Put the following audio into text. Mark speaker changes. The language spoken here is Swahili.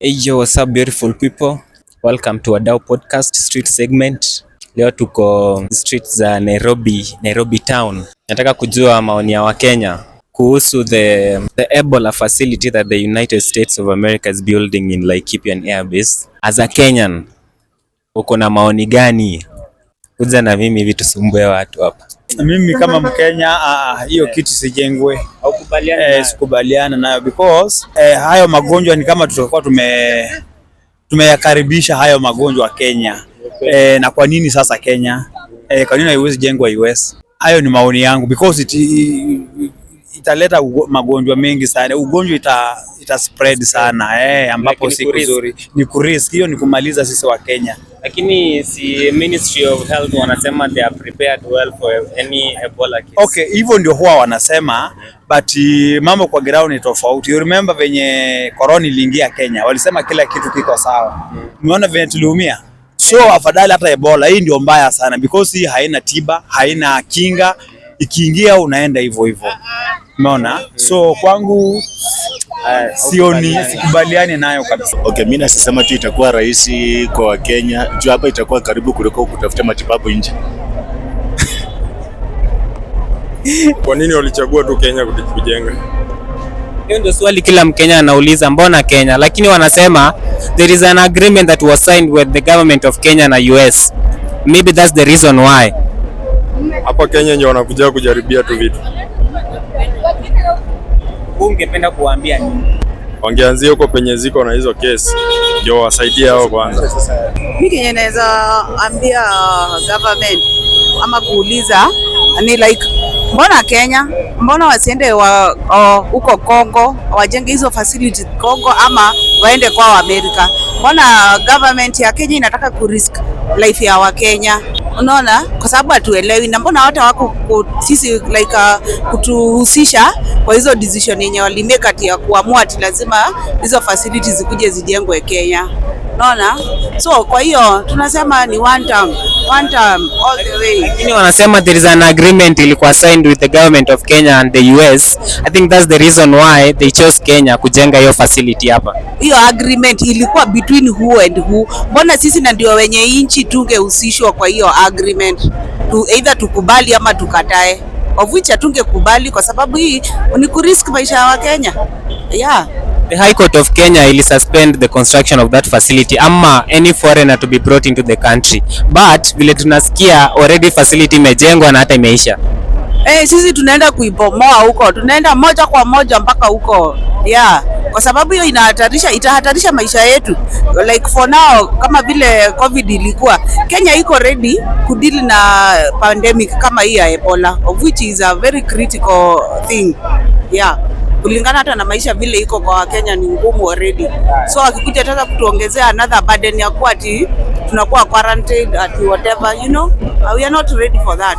Speaker 1: Hey yo, what's up beautiful people? Welcome to Wadau Podcast Street Segment. Leo tuko street za Nairobi, Nairobi town. Nataka kujua maoni ya Wakenya kuhusu the Ebola facility that the United States of America is building in Laikipia Air Base. As a Kenyan, uko na maoni gani? Kuja na mimi hivi tusumbue watu hapa.
Speaker 2: Mimi kama Mkenya, hiyo kitu sijengwe.
Speaker 1: Haukubaliani?
Speaker 2: Sikubaliana nayo because hayo magonjwa ni kama tutakuwa tumeyakaribisha hayo magonjwa Kenya. Na kwa nini sasa Kenya? Kwa nini haiwezi jengwa US? Hayo ni maoni yangu because italeta magonjwa mengi sana. Ugonjwa ita spread sana, ambapo
Speaker 1: Like ni
Speaker 2: si
Speaker 1: kurisk.
Speaker 2: Kuzuri. Ni kurisk. Hiyo ni kumaliza sisi wa Kenya.
Speaker 1: Lakini si Ministry of Health wanasema they are prepared well for any Ebola case?
Speaker 2: Okay, hivyo ndio huwa wanasema, but mambo kwa ground ni tofauti. You remember venye corona iliingia Kenya, walisema kila kitu kiko sawa. Umeona venye tuliumia? So afadhali hata Ebola hii ndio mbaya sana because hii haina tiba, haina kinga, ikiingia unaenda hivyo hivyo. Umeona? So kwangu sioni, sikubaliani nayo kabisa.
Speaker 3: Okay, mimi nasema tu itakuwa rahisi kwa Wakenya juu hapa itakuwa karibu kuliko kutafuta matibabu nje.
Speaker 4: Kwa nini walichagua tu Kenya kujenga?
Speaker 1: Hiyo ndio swali kila Mkenya anauliza, mbona Kenya? Lakini wanasema there is an agreement that was signed with the government of Kenya na US. Maybe that's the reason why.
Speaker 4: Hapa Kenya ndio wanakuja kujaribia tu vitu.
Speaker 1: Ungependa kuwaambia nini?
Speaker 4: Wangeanzia huko penye ziko na hizo kesi ndio wasaidie hao kwanza.
Speaker 5: Mi kenye naweza ambia government ama kuuliza ni like, mbona Kenya? Mbona wasiende huko Congo wajenge hizo facility Congo ama waende kwao Amerika? Mbona government ya Kenya inataka kurisk life ya Wakenya? Unaona, kwa sababu hatuelewi, na mbona hata wako sisi like kutuhusisha kwa hizo decision yenye walimake ati ya kuamua ati lazima hizo facilities zikuje zijengwe Kenya. Unaona? So kwa hiyo tunasema ni one term, one term all the way.
Speaker 1: Lakini wanasema there is an agreement ilikuwa signed with the government of Kenya and the US. I think that's the reason why they chose Kenya kujenga hiyo facility hapa.
Speaker 5: Hiyo agreement ilikuwa between who and who? Mbona sisi na ndio wenye nchi tungehusishwa kwa hiyo agreement either tukubali ama tukatae, of which hatungekubali kwa sababu hii ni kurisk maisha ya Wakenya, yeah.
Speaker 1: The High Court of Kenya ili suspend the construction of that facility ama any foreigner to be brought into the country. But vile tunasikia, already facility imejengwa na hata imeisha.
Speaker 5: Eh, sisi tunaenda kuibomoa huko, tunaenda moja kwa moja mpaka huko, yeah, kwa sababu hiyo inahatarisha, itahatarisha maisha yetu. Like for now, kama vile COVID ilikuwa, Kenya iko ready kudeal na pandemic kama hii ya Ebola, of which is a very critical thing, yeah, kulingana hata na maisha vile iko kwa Wakenya ni ngumu already, so akikuja tena kutuongezea another burden ya kuwa ati tunakuwa quarantined, ati whatever, we are not ready for that.